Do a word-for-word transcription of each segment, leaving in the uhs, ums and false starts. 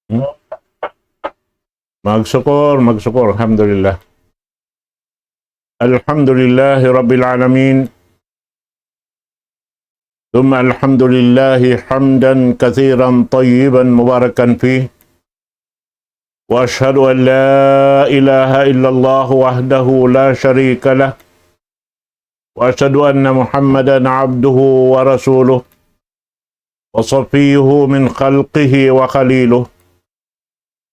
Hmm? Magsukur, magsukur, alhamdulillah. الحمد لله رب العالمين. ثم الحمد لله حمدا كثيرا طيبا مباركا فيه. وأشهد أن لا إله إلا الله وحده لا شريك له. وأشهد أن محمدا عبده ورسوله. وصفيه من خلقه وخليله.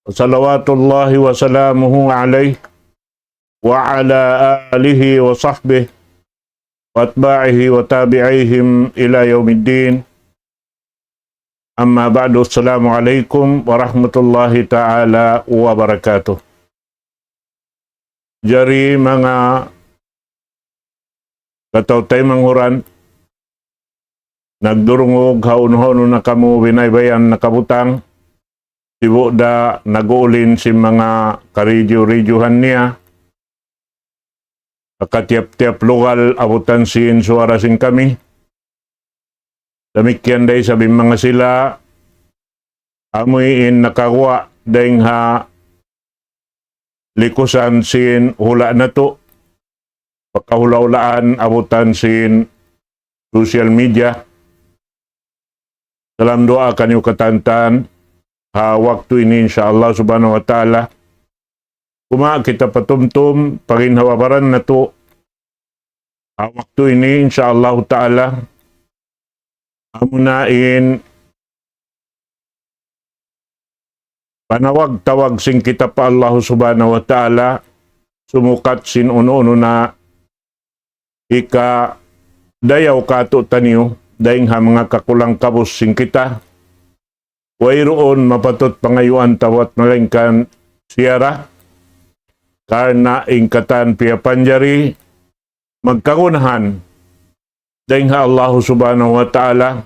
وصلوات الله وسلامه عليه وعلى آله وصحبه وأتباعه وتابعيهم إلى يوم الدين. أما بعد، السلام عليكم ورحمة الله تعالى وبركاته. Jari manga kataw-taymanghuran, nagdurungug ha unu-unu na kamu binaybayan nakabutang, sibu' da nag-uulin sin manga karidju-ridjuhan niya, ha katiyap-tiyap lugal abutan sin suwara sin kami. Damikkiyan da isab in manga sila, amuin nakaguwa' dayn ha likusan sin hula' natu', pagkahula'-hulaan abutan sin social media. Salam duwaa kaniyu katantan ha waktu ini, insya Allah subhanahu wa ta'ala. Kuma kita patumtum, paginhawa-baran natu', ha waktu ini, insya Allah ta'ala, amuna in panawag-tawag sin kita pa Allah subhanahu wa ta'ala, sumukat sin unu-unu na hikadayaw kātu'niyu, dayn ha manga kakulang-kabus sin kita, wayruun mapatut pangayuan ta buwat malaingkan siya ra, karna' in katan piyapanjari magkagunahan dayn ha Allah subhanahu wa ta'ala,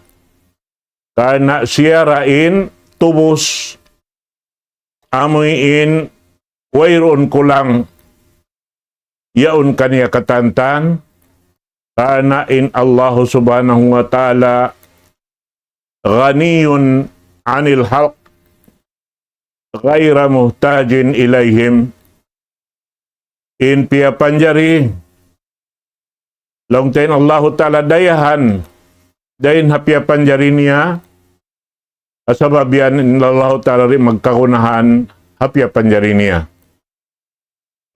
karna' siya ra in tubus, amuin wayruun kulang yaun kaniya katantan, karna' in Allah subhanahu wa ta'ala غني عن الخلق غير محتاج إليهم. In piyapanjari, laung ta in Allahu ta'ala dayahan dayn ha piyapanjari niya, sabab yan in Allahu ta'ala di' magkagunahan ha piyapanjari niya.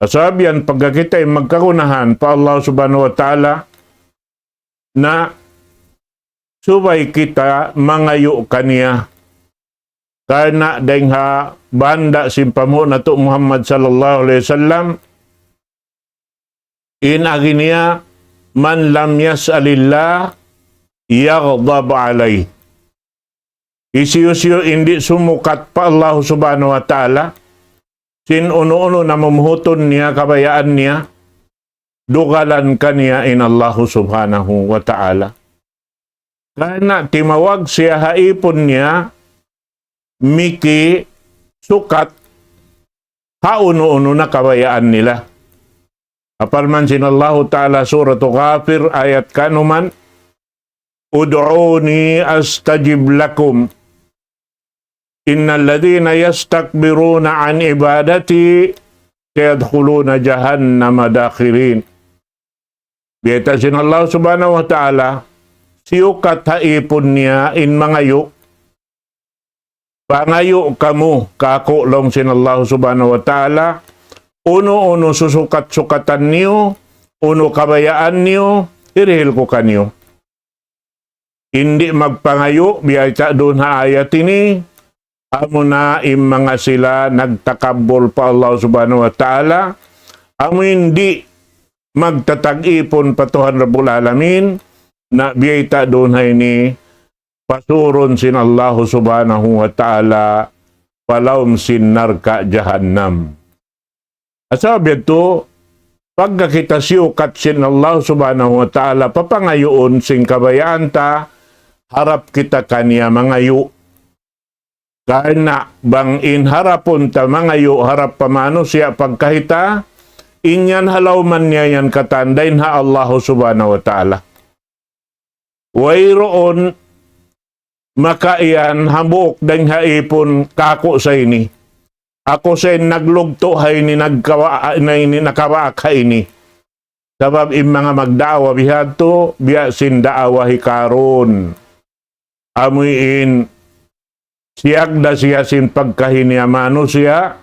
Sabab yan pagka kita in magkagunahan pa Allah subhanahu wa ta'ala, na subay kita mangayu' kaniya. Karna' dayn ha banda sin panghu' natu' Muhammad sallallahu alayhi wasallam, in agi niya, من لم يسأل الله يغضب عليه. Hisiyu-siyu in di' sumukat pa Allah subhanahu wa ta'ala, sin unu-unu na mumuhutun niya, kabayaan niya, dugalan kaniya in Allah subhanahu wa ta'ala. Karna' timawag siya ha ipun niya, miki sukat ha unu-unu na kabayaan nila. Parman sin Allahu ta'ala, Surah Ghafir, ayat kanuman, ادعوني أستجب لكم إن الذين يستكبرون عن عبادتي سيدخلون جهنم داخرين. Biyayta' sin Allah subhanahu wa ta'ala, siyukat ha ipun niya in mangayu', pangayu' kamu kāku' laung sin Allah subhanahu wa ta'ala, unu-unu susukat-sukatan niyu, unu kabayaan niyu, hirihil ku kaniyu. In di' magpangayu', biyayta' duun ha ayat ini, amuna in manga sila nagtakabbul pa Allah subhanahu wa ta'ala, amu in di' magtatag-ipun pa Tuhan Rabbul Alamin, na biyayta' duun ha ini, pasurun sin Allah subhanahu wa ta'ala pa lawm sin narka' jahannam. Sabab yadtu, pagka kita siyukat sin Allah subhanahu wa ta'ala, papangayuun sin kabayaan ta, harap kita kaniya mangayu'. Karna' bang in harapun ta mangayu' harap pa manusiya' pagkahi ta, in yan ha lawman niya yan katan dayn ha Allah subhanahu wa ta'ala. Wayruun makaiyan hambuuk dayn ha ipun kaku' sa ini. Aku sa in naglugtu' ha ini, nagkawa-, na ini, nakawaak ha ini. Sabab in manga magdaawa bihadtu, biya' sin daawa hi Karun. Amuin siyagda siya sin pagkahi niya manusiya',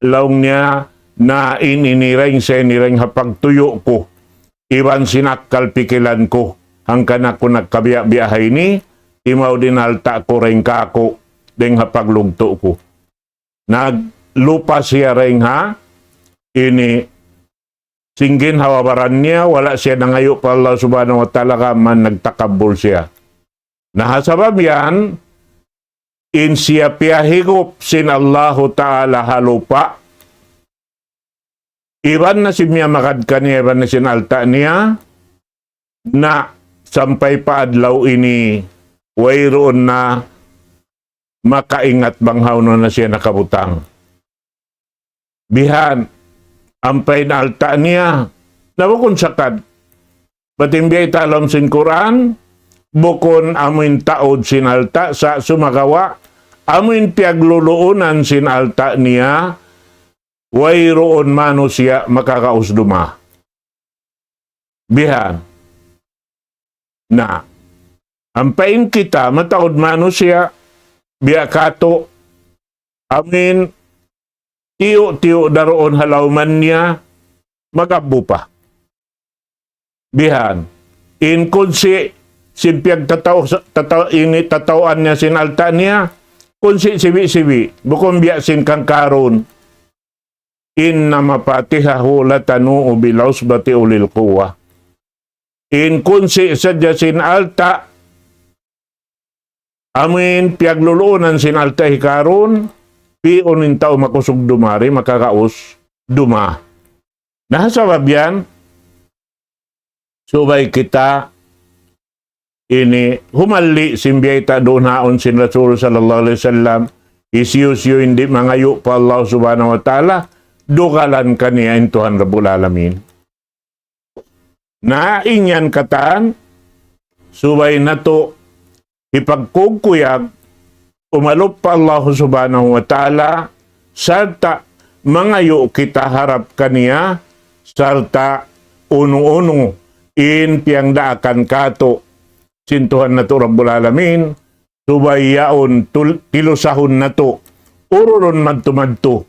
laung niya, na in ini dayn sa ini dayn ha pagtuyu' ku, iban sin akkal pikilan ku, hangkan aku nagkabiya'-biya' ha ini, imaw din alta' ku dayn kaku', dayn ha paglugtu' ku. Naglupa siya dayn ha ini sin ginhawa-baran niya, wala' siya nangayu' pa Allah Subhanahu wa Ta'ala, gām nagtakabbul siya. Na ha sabab yan, in siya piyahigup sin Allahu Ta'ala ha lupa', iban na sin miyamagad kaniya, iban na sin alta' niya, na sampay pa adlaw ini, wayruun na makaingat bang hawnu na siya nakabutang. Bihan, ampa in alta' niya, na bukun sakad. Bat in biyayta' ha lawm sin Qur'an, bukun amuin taud sin alta', sa' sumagawa', amuin piyagluluunan sin alta' niya, wayruun manusiya' makagaus duma. Bihan. Na, ampa in kita mataud manusiya', biya' katu', amuin tiyu'-tiyu' da duun ha lawman niya, magabbu pa. Bihan. In kunsi' sin piyagtataw-, tataw-, ini tatawaan niya sin alta' niya, kunsi' sibi'-sibi', bukun biya' sin kan Karun. إن مفاتحه لتنوء بالعصبة أولي القوة. In kunsi' sadja sin alta', amuin piyagluluunan sin alta' hi Karun, pi'un in tau makusug duma di', makagaus duma. Na ha sabab yan, subay kita ini humalli' sin biyayta' duun haun sin Rasul sallallahu alayhi wasallam, hisiyu-siyu in di' mangayu' pa Allah Subhanahu wa Ta'ala, dugalan kaniya in Tuhan Rabbul Alamin. Na in yan katan, subay natu' hipagkugkuyag, umalup pa Allah Subhanahu wa Ta'ala, sarta' mangayu' kita harap kaniya, sarta' unu-unu in piyangdaakan katu' sin Tuhan natu' Rabbul Alamin, subay yaun tul-, tilusahun natu', ururun madtu-madtu,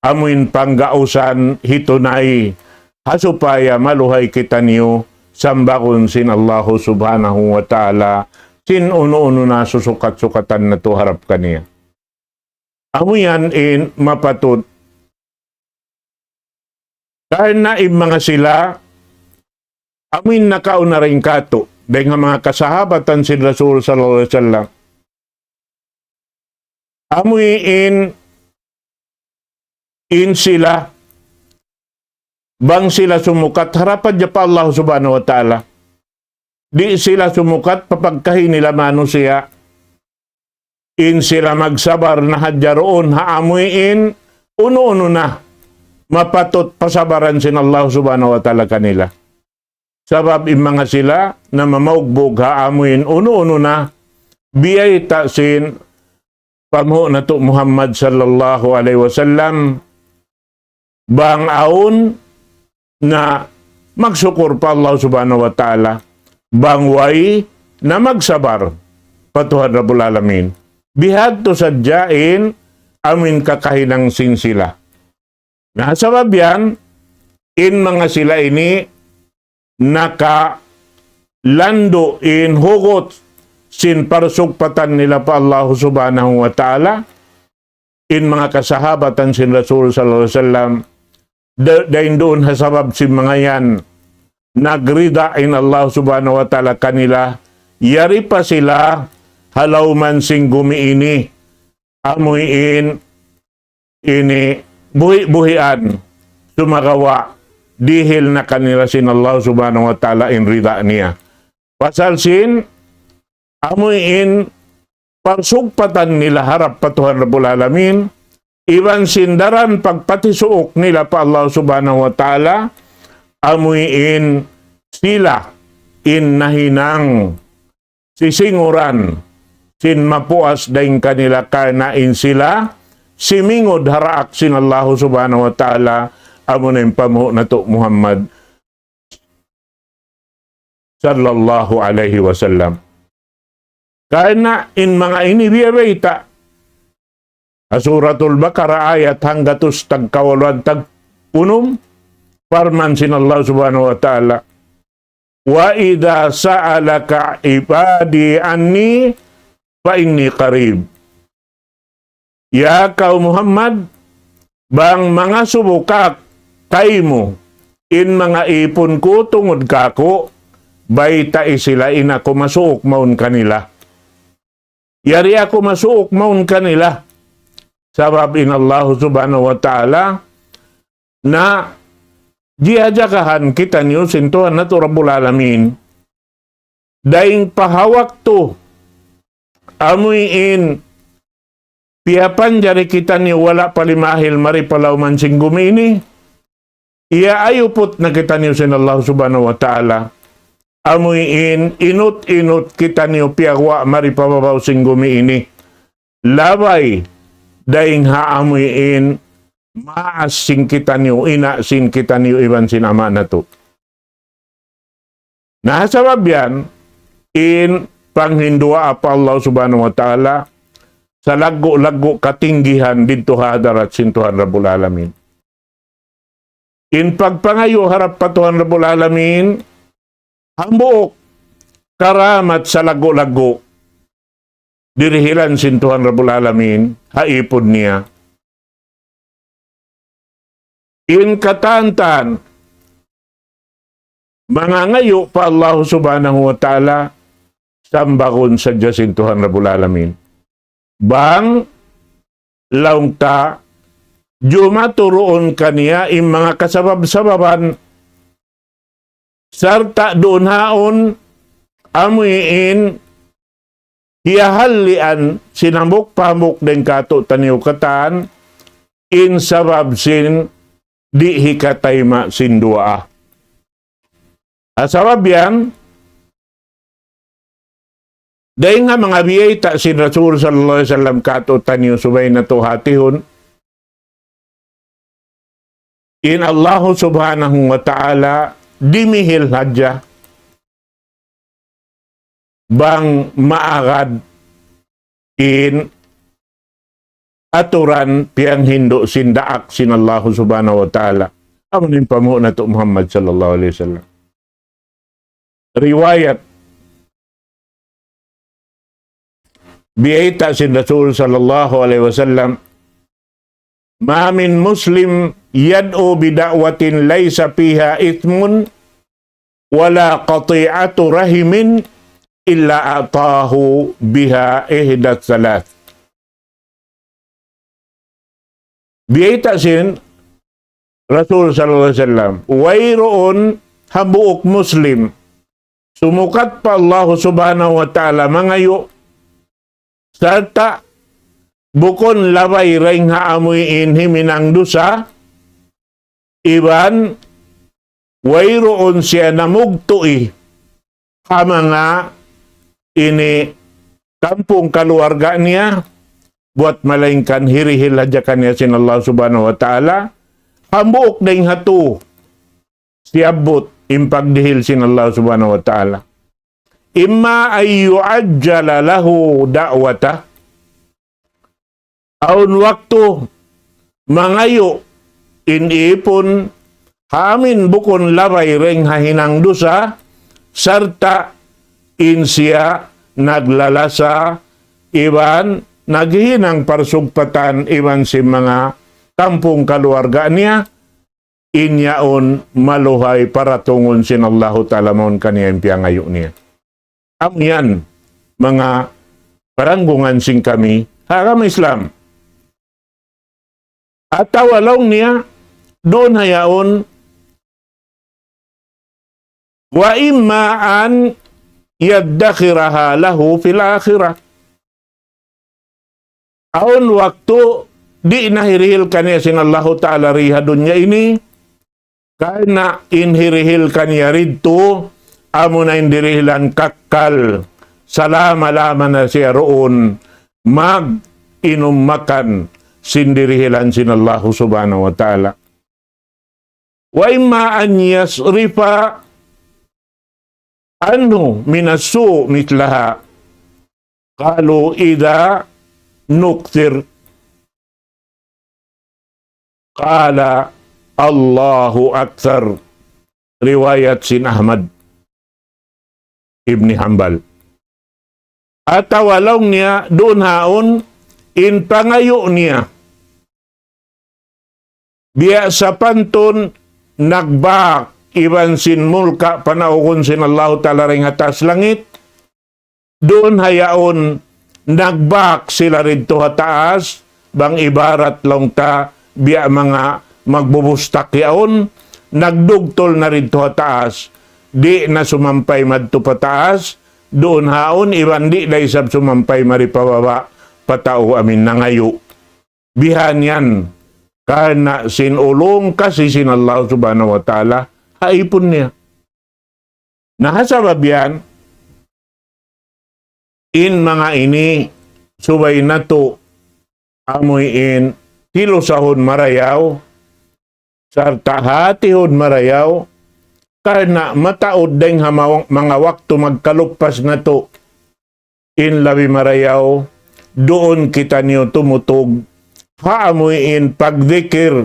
amuin panggausan hitunay, ha supaya maluhay kitaniyu sambagun sin Allahu Subhanahu wa Ta'ala, sin unu-unu na susukat-sukatan natu' harap kaniya. Amu yan in mapatut. Karna' in manga sila, amuin nakauna dayn katu', dayn ha manga kasahabatan sin Rasul sallallahu alayhi wasallam. Amuin in sila, bang sila sumukat, harap hadja pa Allah Subhanahu wa Ta'ala. Di' sila sumukat pa pagkahi nila manusiya'. In sila magsabar na hadja duun ha amuin unu-unu na mapatut pasabaran sin Allah Subhanahu wa Ta'ala kanila. Sabab in manga sila na mamaugbug ha amuin unu-unu na biyayta' sin panghu' natu' Muhammad sallallahu alayhi wasallam, bang awn na magsukur pa Allah Subhanahu wa Ta'ala, bang way na magsabar pa Tuhan Rabbul Alamin. Bihadtu sadja in amuin kakahinang sin sila. Na sabab yan, in manga sila ini nakalandu' in hugut sin parsugpatan nila pa Allah Subhanahu wa Ta'ala, in manga kasahabatan sin Rasul sallallahu alayhi wasallam, da-, dayn duun ha sabab sin manga yan, nagrida in Allah Subhanahu wa Ta'ala kanila, yari pa sila ha lawm sin gumi ini, amuin ini buhi'-buhian, sumagawa' dihil na kanila sin Allah Subhanahu wa Ta'ala in rida niya. Pasal sin, amuin parsugpatan nila harap pa Tuhan Rabbul Alamin, iban sin daran pagpatisuuk nila pa Allah Subhanahu wa Ta'ala, amuin sila in nahinang sisinguran sin mapuas dayn kanila karna' in sila simingud ha daak sin Allahu Subhanahu wa Ta'ala, amuna in panghu' natu' Muhammad sallallahu alayhi wasallam. Karna' in manga ini biya' bayta'. Ha Suratul Baqarah ayat hanggatus tagkawaluan tagpunum, parman sin Allah Subhanahu wa Ta'ala, وَإِذَا سَأَلَكَ عِبَادِي عَنِّي فَإِنِّي قَرِيبٌ. Ya kaw Muhammad, bang mangasubu kaymu in manga īpun ku tungud kāku', baytai sila in aku masuuk mawn kanila. Yari aku masuuk mawn kanila. Sabab in Allah Subhanahu wa Ta'ala na jiyajagahan kitaniyu sin Tuhan natu' Rabbul Alamin. Dayn pa ha waktu amuin piyapanjari kitaniyu wala' pa limahil mari pa lawm sin gumi ini, iyaayuput na kitaniyu sin Allah Subhanahu wa Ta'ala. Amuin inut-inut kitaniyu piyaguwa' mari pa babaw sin gumi ini. Labay dayn ha amuin maas sin kitaniyu, ina' sin kitaniyu iban sin ama' natu'. Na sabab yan, in panghinduwaa pa Allah Subhanahu wa Ta'ala, salaggu'-laggu' katinggihan didtu ha hadarat sin Tuhan Rabbul Alamin. In pagpangayu' harap pa Tuhan Rabbul Alamin, hambuuk karamat salaggu'-laggu' dirihilan sin Tuhan Rabbul Alamin ha īpun niya. In katan-katan mangangayu' pa Allah Subhanahu wa Ta'ala, sambagun sadja sin Tuhan Rabbul Alamin. Bang laung ta, jumatu duun kaniya in manga kasabab-sababan, sarta' duun haun amuin hiyahallian sin hambuuk pa hambuuk dayn kātu'niyu katan, in sabab sin di' hikatayma' sin duwaa. Ha sabab yan, dayn ha manga biyayta' sin Rasul sallallahu alayhi wasallam kātu'niyu subay natu' hatihun, in Allahu Subhanahu wa Ta'ala dimihil hadja bang maagad in aturan piyanghindu' sin daak sin Allahu Subhanahu wa Ta'ala. Amu in panghu' natu' Muhammad sallallahu alayhi wasallam. Riwayat, biyayta' sin Rasul sallallahu alayhi wasallam, ما من مسلم يدعو بدعوة ليس فيها إثم ولا قطيعة رحم إلا أعطاه بها إحدى الثلاث. Biyayta' sin Rasul sallallahu alayhi wasallam, wayruun hambuuk Muslim sumukat pa Allah Subhanahu wa Ta'ala mangayu', sarta' bukun labay dayn ha amuin himinang dusa, iban wayruun siya namugtu'i ha manga ini kampung kaluarga niya, buwat malaingkan hirihil hadja kaniya sin Allah Subhanahu wa Ta'ala, hambuuk dayn ha tū siyabbut in pagdihil sin Allah Subhanahu wa Ta'ala. إما أن يعجل له دعوته, awn waktu mangayu' in īpun ha amuin bukun labay dayn ha hinang dusa, sarta' in siya naglalasa iban naghinang parsugpatan iban sin manga kampung kaluarga niya, in yaun maluhay paratungun sin Allahu Ta'ala mawn kaniya in piyangayu' niya. Amu yan, manga paranggungan sin kami ha agama Islam. Atawa laung niya, duun ha yaun, وإما أن يدخرها له في الآخرة. Awn waktu di' na hirihil kaniya sin Allahu Ta'ala di ha dunya ini, karna' in hirihil kaniya didtu, amuna in dirihilan kakkal salama-lama na siya duun mag-inum makan sin dirihilan sin Allahu Subhanahu wa Ta'ala. وإما أن يصرف عنه من السوء مثلها. قالوا إذا نكثر. قال الله أكثر. Riwayat sin Ahmad ibn Hanbal. Atawa laung niya duun haun in pangayu' niya. Biya' sapantun nagbak iban sin mulka' panaugun sin Allahu Ta'ala dayn ha taas langit. Duun ha yaun nagbak sila didtu ha taas, bang ibarat laung ta biya' manga magbubustak yaun, nagdugtul na didtu ha taas, di' na sumampay madtu pa taas, duun haun iban di' da isab sumampay mari pa baba' pa tau amin nangayu'. Bihan yan, karna' sin ulung kasi sin Allah Subhanahu wa Ta'ala ha ipun niya. Na ha sabab yan, in manga ini subay natu' amuin tilusahun marayaw, sarta' hatihun marayaw, karna' mataud dayng ha ma-, manga waktu magkaluppas natu'. In labi marayaw, duun kitaniyu tumutug ha amuin pagdikir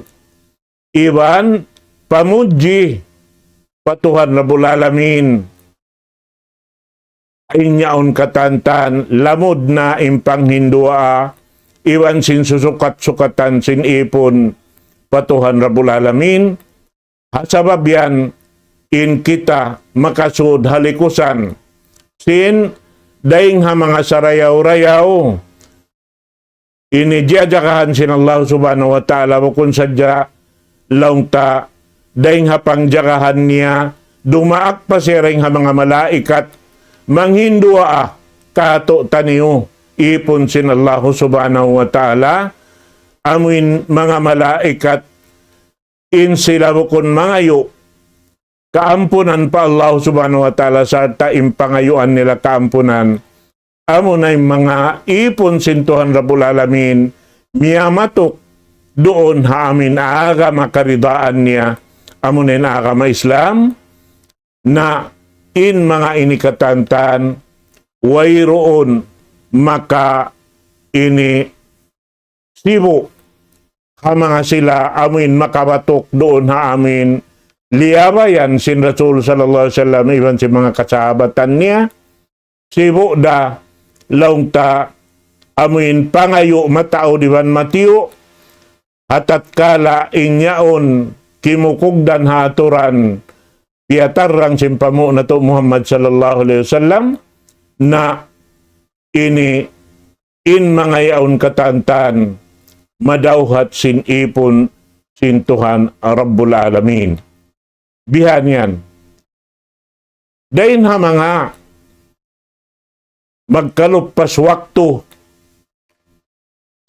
iban pamudji pa Tuhan Rabbul Alamin. In yaun katantan, lamud na in panghinduwaa iban sin susukat-sukatan sin ipun pa Tuhan Rabbul Alamin. Ha sabab yan, in kita makasud ha likusan sin dayng ha manga sarayaw-rayaw ini jiyajagahan sin Allah Subhanahu wa Ta'ala, bukun sadja laung ta dayng ha pangjagahan niya, dumaak pa siya dayng ha manga malaikat, manghinduwaa katu'taniyu, ipun sin Allah Subhanahu wa Ta'ala, amuin manga malaikat, in sila bukun mangayu' kaampunan pa Allah Subhanahu wa Ta'ala, sarta' in pangayuan nila kaampunan, amuna in manga ipun sin Tuhan Rabbul Alamin, miyamatuk duun ha amin agama karidaan niya, amuna in agama Islam. Na in manga ini katantan, wayruun maka ini sibu' ha manga sila amuin makabatuk duun ha amuin liyabayan sin Rasul sallallahu alayhi wasallam iban sin manga kasahabatan niya. Sibu' da laung ta amuin pangayu' mataud iban matiyu', ha tatkala in yaun kimukugdan ha aturan piyatarrang sin panghu' natu' Muhammad sallallahu alayhi wasallam, na ini in manga yaun katantan madawhat sin ipun sin Tuhan Rabbul Alamin. Bihan yan. Dayn ha manga magkaluppas waktu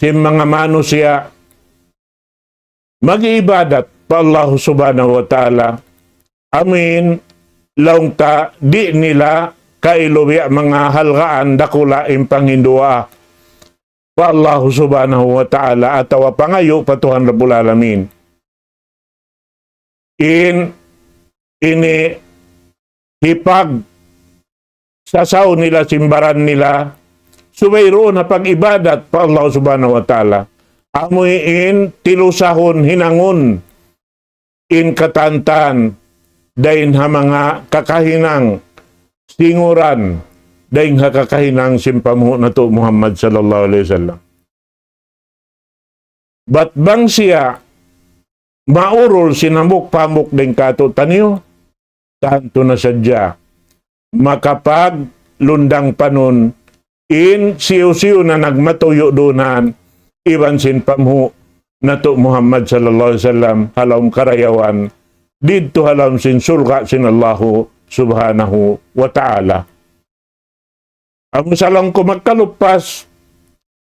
sin manga manusiya' mag-iibadat pa Allah Subhanahu wa Ta'ala, amuin laung ta di' nila kailu biya' manga halgaan dakula' in panghinduwaa pa Allah Subhanahu wa Ta'ala atawa pangayu' pa Tuhan Rabbul Alamin. In ini hipagsasaw nila sin baran nila, subay duun ha pag-ibadat pa Allah Subhanahu wa Ta'ala. Amuin tilusahun hinangun in katantan dayn ha manga kakahinang singuran dayn ha kakahinang sin panghu' natu' Muhammad sallallahu alayhi wasallam. Bat bang siya maurul sin hambuuk-hambuuk dayn kātu'niyu, tantu na sadja makapaglundang panun in hisiyu-siyu na nagmatuyu' duun iban sin panghu' natu' Muhammad sallallahu alayhi wasallam ha lawm karayawan, didtu ha lawm sin surga' sin Allahu Subhanahu wa Ta'ala. Amu sa laung ku magkaluppas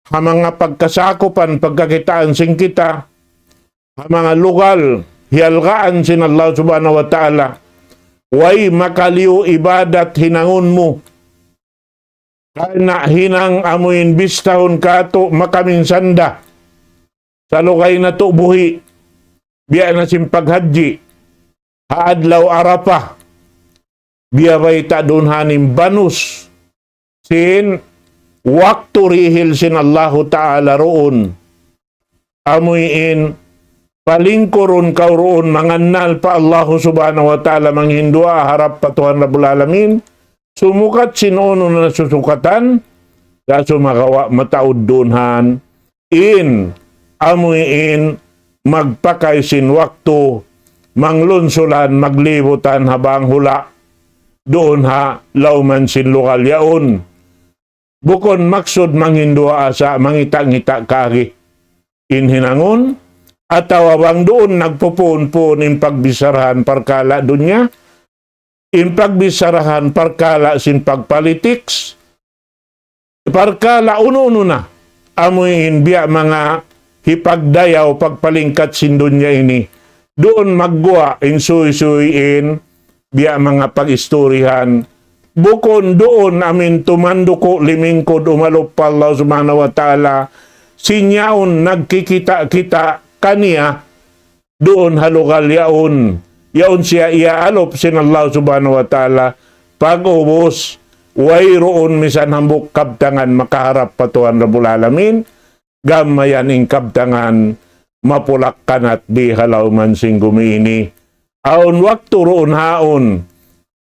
ha manga pagkasakupan pagkakitaan sin kita, ha manga lugal hiyalgaan sin Allah Subhanahu wa Ta'ala, way makaliyu ibadat hinangun mu, Karna' hinang amuin bistahun katu' makaminsan da. Salugay natu' buhi'. Biya' na sin paghadji. Ha adlaw Arafah. Biya' bayta' duun haning banus. Sin waktu dihil sin Allahu Ta'ala duun. Amuin palingkurun kaw duun mangannal pa Allahu Subhanahu wa Ta'ala manghinduwaa harap pa Tuhan Rabbul Alamin. Sumukat sin unu na susukatan, sa' sumagawa' mataud duun han. In, amuin magpakay sin waktu, manglunsulan, maglibutan ha bang hula', duun ha lawman sin lugal yaun. Bukun maksud manghinduwaa sa' mangita'-ngita' kari. In hinangun, atawa bang duun nagpupuun-puun in pagbicharahan parkala' dunya, in pagbicharahan parkala' sin pagpolitics, parkala' unu-unu na, amuin biya' manga hipagdayaw pagpalingkat sin dunya ini. Duun magguwa' in suysuy in biya' manga pag-isturihan. Bukun duun amuin tumanduku' limingkud umalup pa Allah Subhanahu wa Ta'ala. Sin yaun nagkikita'-kita' kaniya duun ha lugal yaun. Yaun siya iyaalup sin Allah Subhanahu wa Ta'ala. Pag'ubus, wayruun misan hambuuk kabtangan makaharap pa Tuhan Rabbul Alamin. Gam mayan in kabtangan mapulak-kanat di ha lawman sin gumi ini. Awn waktu duun haun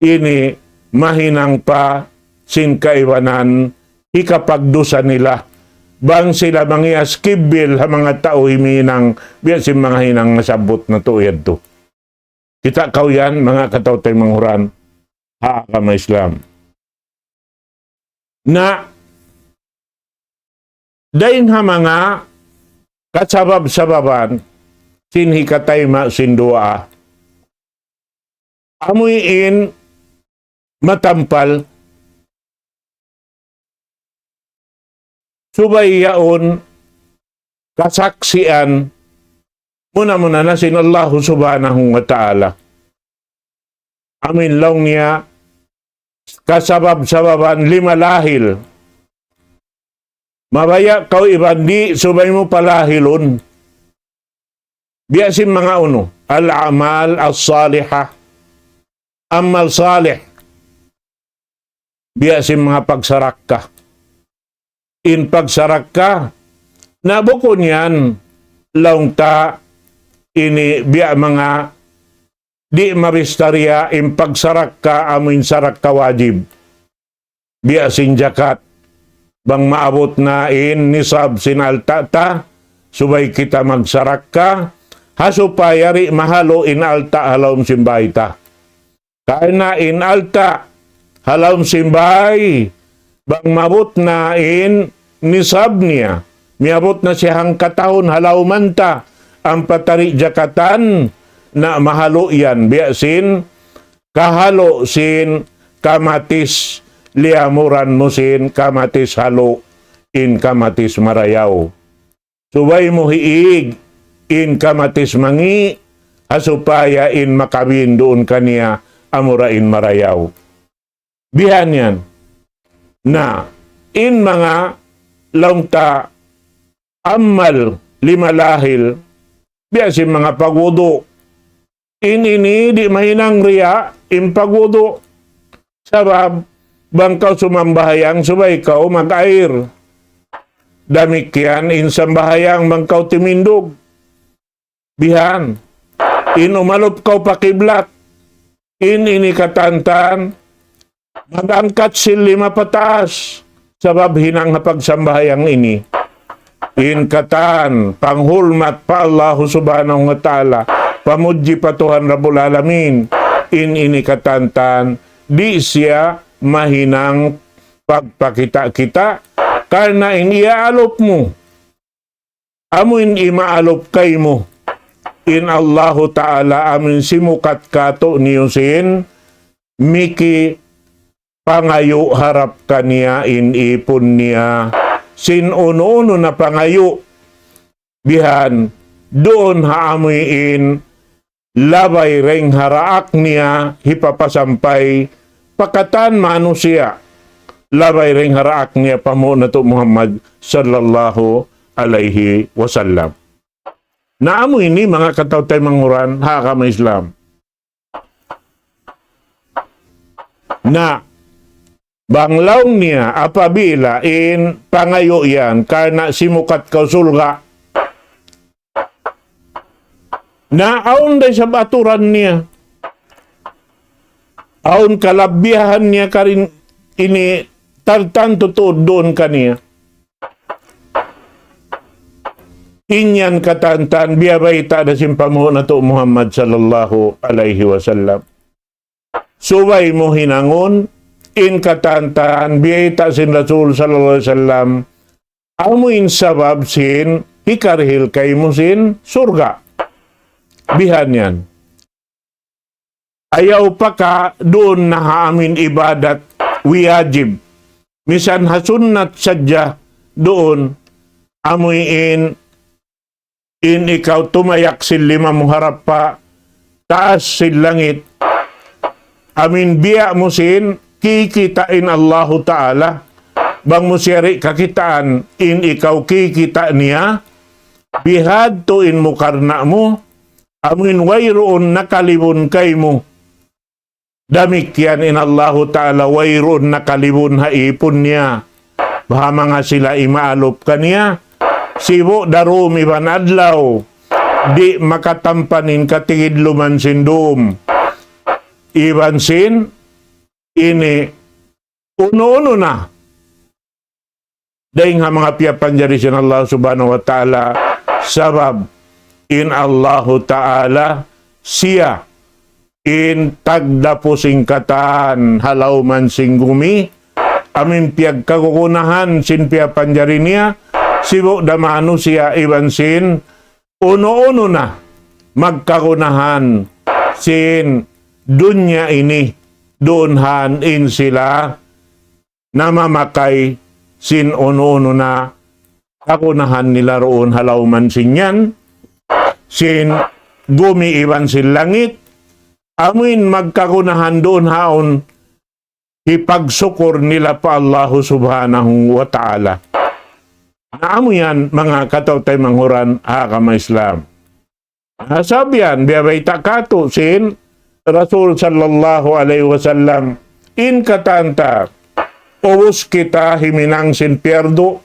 ini mahinang pa sin kaibanan hikapagdusa nila. Bang sila mangiyaskibbil ha manga tau himinang, biya' sin manga hinang nasabbut natu' yadtu. Kita' kaw yan, manga kataw-taymanghuran ha agama Islam. Na, dayn ha manga kasabab-sababan sin hikatayma' sin duwaa. Amuin matampal, subay yaun kasaksian muna-muna na sin Allahu Subhanahu wa Ta'ala. Amuin laung niya kasabab-sababan lima lahil. Mabaya' kaw iban di' subay mu palahilun. Biya' sin manga unu, al-a'mal as-salihah. Amal salih. Biya' sin manga pagsarakka. In pagsarakka, na bukun yan, laung ta ini biya' manga di' mabistariya in pagsarakka amuin sarakka wajib. Biya' sin jakat. Bang maabut na in nisab sin alta' ta, subay kita magsarakka, ha supaya di' mahalu' in alta' ha lawm sin bay ta. Karna' in alta' ha lawm sin bay, bang maabut na in nisab niya, miyabut na siya hangka tahun ha lawman ta, ampa ta di' jakatan, na mahalu' yan, biya' sin, kahalu' sin, kamatis, liyamuran mu sin, kamatis halu', in kamatis marayaw. Subay mu hiig in kamatis mangi', ha supaya in makabin duun kaniya amura in marayaw. Bihan yan. Na, in manga laung ta amal lima lahil, biya' sin manga pagwudu', in ini di' mahinang riya' in pagwudu'. Sabab, bang kaw sumambahayang, subay kaw mag-air. Damikkiyan in sambahayang bang kaw timindug. Bihan. In umalup kaw pa kiblat. In ini katantan, mag-angkat sin lima pataas, sabab hinang ha pagsambahayang ini. In katan, panghulmat pa Allahu Subhanahu wa Ta'ala, pamudji pa Tuhan Rabbul Alamin. In ini katantan, di' siya mahinang pagpakita'-kita', karna' in iyaalup mu. Amuin imaalup kaymu in Allahu Ta'ala amuin simukat katu'niyu sin miki pangayu' harap kaniya in ipun niya sin unu-unu na pangayu'. Bihan, duun ha amuin labay dayng ha daak niya hipapasampay pa katan manusiya'. labay dayn ha daak niya panghu' natu' Muhammad sallallahu alayhi wasallam. Na amu ini manga kataw-taymanghuran ha agama Islam. Na bang laung niya apabila in pangayu' yan karna' simukat kaw surga', na awn da isab aturan niya, awn kalabihan niya karin ini tartantu tuud duun kaniya. In yan katantan biyabayta' da sin panghu' natu' Muhammad sallallahu alayhi wasallam. Subay mu hinangun in katantan biyayta' sin Rasul sallallahu alayhi wasallam, amu in sabab sin hikarihil kaymu sin surga'. Bihan yan. Ayaw pa ka duun na ha amin ibadat wiyajib. Misan ha sunnat sadja duun, amu in, in ikaw tumayak sin lima mu harap pa taas sin langit. Amin biya' mu sin kikita' in Allahu Ta'ala. Bang mu siya di' kakitaan in ikaw kikita' niya, bihadtu in mukarna' mu, amin wayruun nakalibun kaymu. Damikkiyan in Allahu Ta'ala wayruun nakalibun ha ipun niya. Baha' manga sila imaalup kaniya, sibu' da dum iban adlaw, di' makatampan in katigidluman sin dum. Iban sin ini unu-unu na. Dayng ha manga piyapanjari sin Allah Subhanahu wa Ta'ala, sabab in Allahu Ta'ala siya in tagdapu sin katan ha lawm sin gumi, amin piyagkagunahan sin piyapanjari niya, sibu' da manusiya' iban sin unu-unu na magkagunahan sin dunya ini, duun han in sila namamakay sin unu-unu na kagunahan nila duun ha lawm sin yan, sin gumi iban sin langit, amuin magkagunahan duun ha yaun hipagsukur nila pa Allahu Subhanahu wa Ta'ala. Na amu yan, manga kataw-taymanghuran ha agama Islam. Na sabab yan, biyabayta' katu' sin Rasul sallallahu alayhi wasallam, in katan ta, ubus kita himinang sin piyardu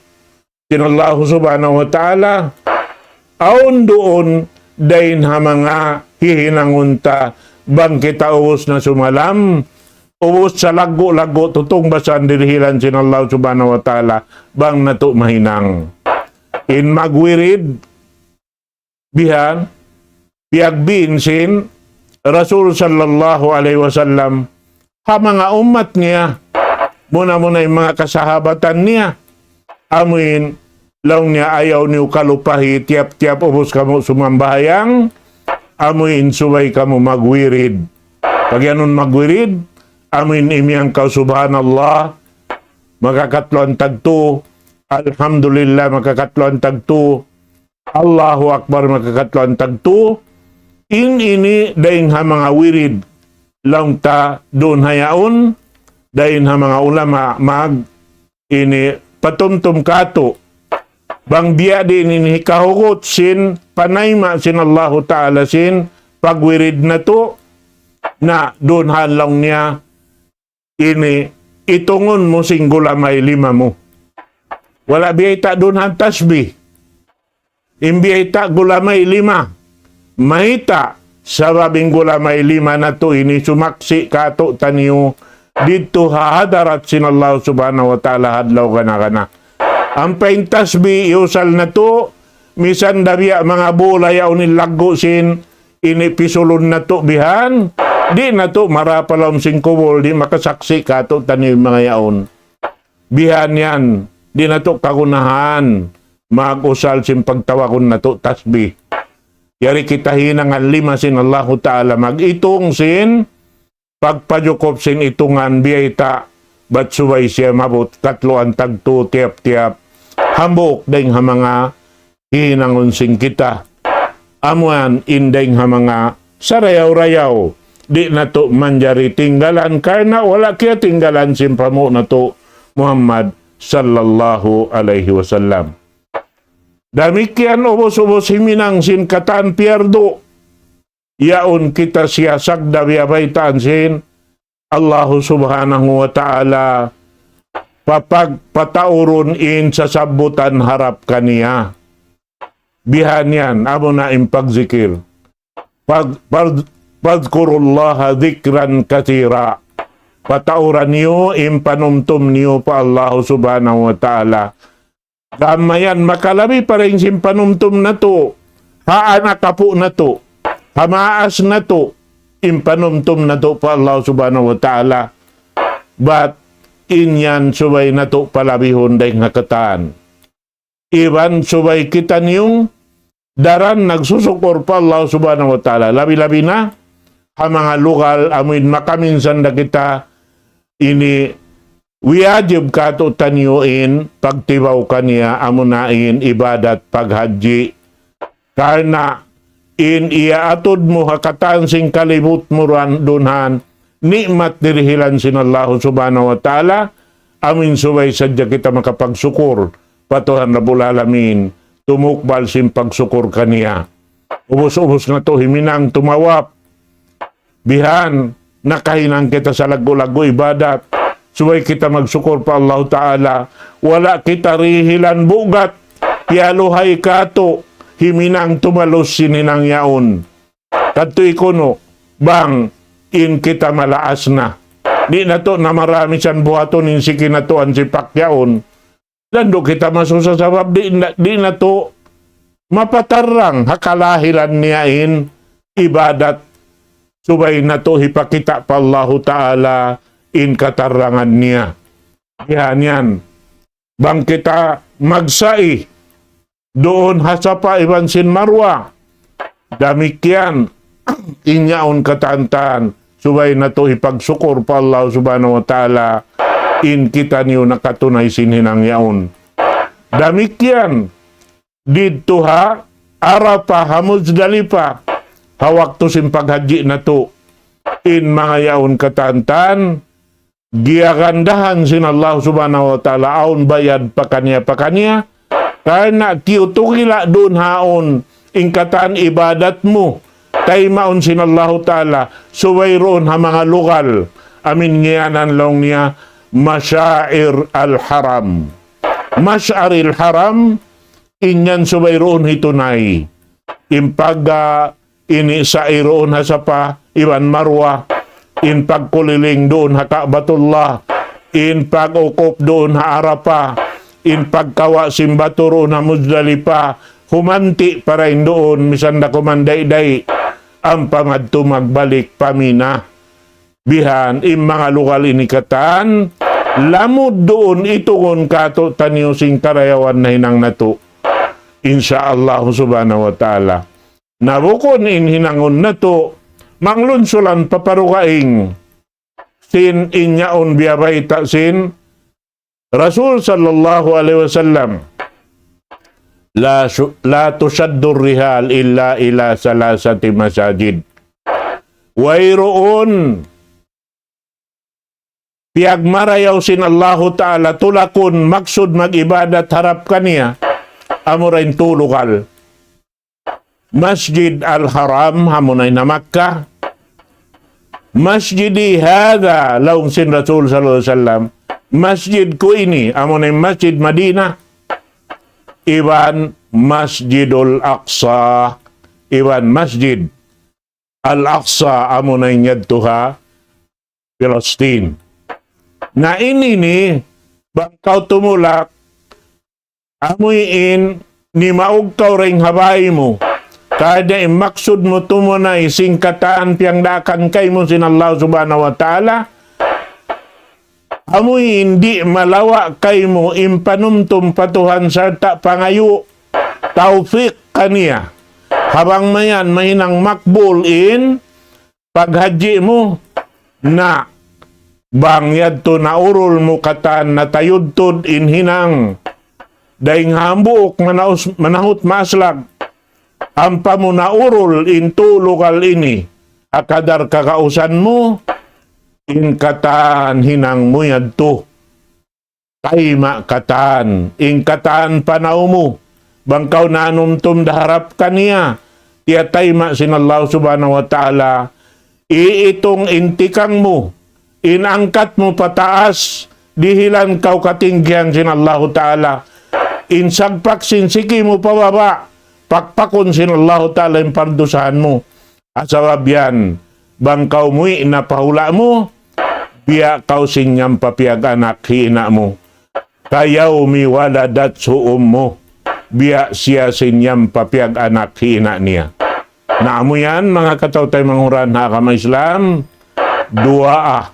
sin Allahu Subhanahu wa Ta'ala, awn duun dayn ha manga hihinangun ta bang kita ubus na sumalam, ubus sa laggu'-laggu' tutungbasan dirihilan sin Allah Subhanahu wa Ta'ala, bang natu' mahinang. In magwirid, bihan, piyagbiin sin Rasul sallallahu alayhi wasallam ha manga ummat niya, muna-muna in manga kasahabatan niya, amuin laung niya ayaw niyu kalupahi tiyap-tiyap ubus kamu sumambahayang, amuin subay kamu magwirid. Pag-iyanun magwirid, amuin imiyan kaw subhanallah, makakatluan tagtu, alhamdulillah, makakatluan tagtu, Allahu Akbar, makakatluan tagtu. In ini dayn ha manga wirid laung ta duun ha yaun, dayn ha manga ulama mag ini patumtum katu'. Bang biya' diin ini hikahugut sin panayma' sin Allahu Ta'ala sin pagwirid natu', na duun ha laung niya ini itungun mu sin gulamay lima mu. Wala' biyayta' duun ha tasbih. In biyayta' gulamay lima. Mayta', sabab in gulamay lima natu' ini sumaksi' katu'taniyu didtu ha hadarat sin Allah Subhanahu wa Ta'ala ha adlaw gana-gana. Ampa in tasbih iyusal natu', misan da biya' manga bula yaun in laggu' sin ini pisulun natu' bihan, di' natu' mara pa lawm sin kubul, di' makasaksi' katu'taniyu in manga yaun. Bihan yan, di' natu' kagunahan mag-usal sin pagtawagun natu' tasbih. Yari kita hinangan lima sin Allahu Ta'ala mag-itung sin pagpajukup sin itungan biyayta', bat subay siya maabut katluan tagtu tiyap-tiyap hambuuk dayn ha manga hinangun sin kita. Amu yan in dayn ha manga sarayaw-rayaw, di' natu' manjari tinggalan, karna' wala' kiyatinggalan sin panghu' natu', Muhammad sallallahu alayhi wasallam. Damikkiyan ubus-ubus himinang sin katan piyardu. Yaun kita siya sagda biyabaytaan sin Allahu subhanahu wa ta'ala papagpataurun in sasabbutan harap kaniya. Bihan yan, amuna in pagzikir. Pag, pag, فاذكروا الله ذكرا كثيرا. Patauran niyu in panumtum niyu pa Allahu subhanahu wa ta'ala. Gam mayan makalabi pa dayn sin panumtum natu', ha anak apu' natu', ha maas natu', in panumtum natu' pa Allah subhanahu wa ta'ala. Bat in yan subay natu' palabihun dayn ha katan. Iban subay kitaniyu daran nagsusukur pa Allah subhanahu wa ta'ala. Labi-labi na, ha manga lugal amuin makaminsan da kita ini wiyajib katu'taniyu in pagtibaw kaniya amuna in ibadat paghajji. Karna' in iyaatud mu ha katan sin kalibut mu duun han ni'mat dirihilan sin Allahu subhanahu wa ta'ala, amuin subay sadja kita makapagsukur pa Tuhan Rabbul Alamin, tumukbal sin pagsukur kaniya. Ubus-ubus natu' himinang tumawap. Bihan, nakahinang kita salaggu'-laggu' ibadat. Subay kita magsukur pa Allahu Ta'ala. Wala' kita rihilan bugat. Piyaluhay katu', himinang tumalus sin hinang yaun. Kadtu ikunu, bang in kita malaas na. Di' natu' na marami san buhatun in siki natu' ansipak yaun. Landu' kita masusa sabab di' na, di' natu' mapatarrang ha kalahilan niya in ibadat. Subay natu' hipakita' pa Allahu Ta'ala in katarrangan niya. Yan, yan. Bang kita magsa'i duun ha Safa iban sin Marwa. Damikkiyan, in yaun katan-katan, subay natu' hipagsukur pa Allah subhanahu wa ta'ala, in kitaniyu nakatunay sin hinang yaun. Damikkiyan, didtu ha Arafah, ha Muzdalifah, ha waktu sin paghajji natu', in manga yaun katan-katan, giyagandahan sin Allah subhanahu wa ta'ala, awn bayad pakaniya-pakaniya, karna' kiyutugila' duun haun, in katan ibadat mu, taymaun sin Allahu ta'ala, subay duun ha manga lugal, amuin ngiyanan laung niya, Mashair al-Haram. Mash'aril Haram, in yan subay duun hitunay. In pag, ah, ini sa'i duun ha Safa iban Marwa, in pagkuliling duun ha Ka'batullah, in pag-ukuf duun ha Arafah, in pagkawa' sin batu duun ha Muzdalifah, humanti' pa dayn duun, misan da kuman dayday, ampa madtu magbalik pa Mina. Bihan, in manga lugal ini katan, lamud duun itugun katu'taniyu sin karayawan nahinang natu'. Insya Allah subhanahu wa ta'ala. Na bukun in hinangun natu', manglunsulan pa parugaing sin in yaun biyabayta' sin Rasul sallallahu alayhi wasallam, لا ش-، لا تشد الرحال إلا إلى ثلاثة مساجد. Wayruun piyagmarayaw sin Allahu Ta'ala tulakun maksud mag-ibadat harap kaniya, amura in tū lugal. Masjid Al-Haram, amuna in ha Makkah. Masjidi hadha, laung sin Rasul sallallahu alayhi wasallam, masjid ku ini, amuna in Masjid Madinah. Iban Masjidul Aqsa, iban Masjid Al-Aqsa, amuna in yadtu ha Palestine. Na ini ini, bang kaw tumulak, amuin nimaug kaw dayn ha bāy mu. Karna' in maksud mu tumunay sin katan piyangdaakan kaymu sin Allah subhanahu wa ta'ala. Amuin di' malawa' kaymu in panumtum pa Tuhan sarta' pangayu' tawfik kaniya. Ha bang mayan mahinang makbul in paghajji mu, na bang yadtu naurul mu katan natayudtud in hinang dayn ha hambuuk manaus-, manahut maaslag, ampa mu naurul in tū lugal ini, ha kadar kagausan mu, in katan hinang mu yadtu. Tayma' katan, in katan panaw mu, bang kaw nanumtum da harap kaniya, tiyatayma' sin Allah Subhanahu wa Ta'ala, iitung in tikang mu, in angkat mu pataas, dihilan kaw katinggihan sin Allahu Ta'ala, in sagpak sin siki mu pababa', pakpakun sin Allahu Ta'ala in pardusahan mu. Sabab yan, bang kaw muwi' na pa hula' mu, biya' kaw sin nyampa piyag-anak hi ina' mu. كيوم ولدته أمه, biya' siya sin nyampa piyag-anak hi ina' niya. Na amu yan, manga kataw-taymanghuran ha agama Islam, duwaa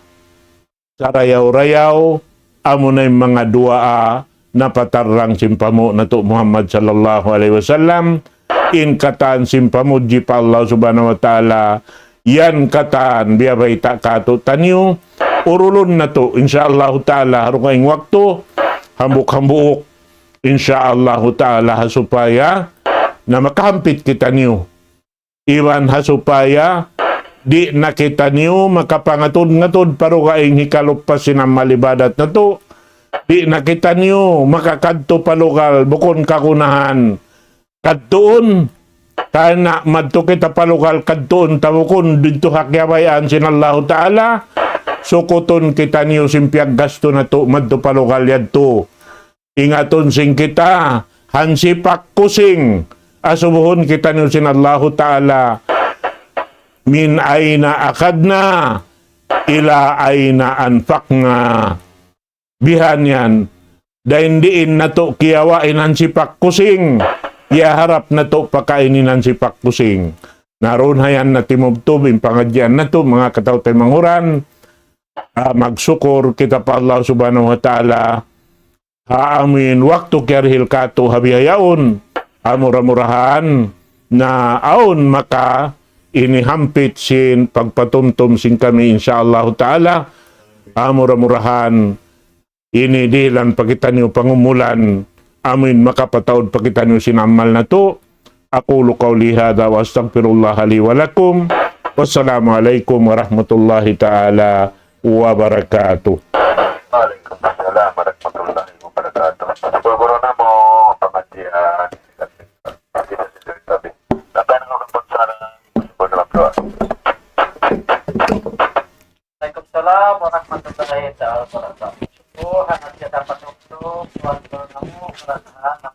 sarayaw-rayaw, amuna in manga duwaa napatarrang sin panghu' natu' Muhammad sallallahu alayhi wasallam, in katan sin pamudji pa Allah Subhanahu wa Ta'ala, yan katan biyabayta' kātu'niyu, urulun natu', insya Allahu Ta'ala, ha dugaing waktu, hambuuk-hambuuk, insya Allahu Ta'ala, ha supaya na makahampit kitaniyu. Iban ha supaya di' na kitaniyu makapangatud-ngatud pa dugaing hikalup pa sin amal ibadat natu'. Di' na kitaniyu makakadtu pa lugal bukun kagunahan kadtuun. Karna' madtu kita pa lugal kadtuun ta bukun didtu ha kiyabayaan sin Allahu Ta'ala, sukutun kitaniyu sin piyaggastu natu' madtu pa lugal yadtu. Ingatun sin kita, hansipak kusing, asubuhun kitaniyu sin Allahu Ta'ala, من أين أخذنا إلى أين أنفقنا. Bihan yan, dayn diin natu' kiyawa' in hansipak kusing, iyaharap natu' pakain in hansipak kusing. Na duun ha yan na timubtub in pangadjian natu', manga kataw-taymanghuran, ah, magsukur kita pa Allah Subhanahu wa Ta'ala, ha amuin waktu kiyarihil kātu' ha bihaun, amura-murahan na awn maka ini hampit sin pagpatumtum sin kami, insya Allahu Ta'ala, amura-murahan ini dihilan pa kitaniyu pangumulan, amuin makapataud pa kitaniyu sin amal natu'. أقول قولي هذا وأستغفر الله لي ولكم. والسلام عليكم ورحمة الله تعالى وبركاته. وعليكم السلام ورحمة الله وبركاته. Guru namu' pangadjian. Waalaikumsalam warahmatullahi ta'ala wabarakatuh. Sukul, hangkan kita patutug, tuan guru namu', murahan,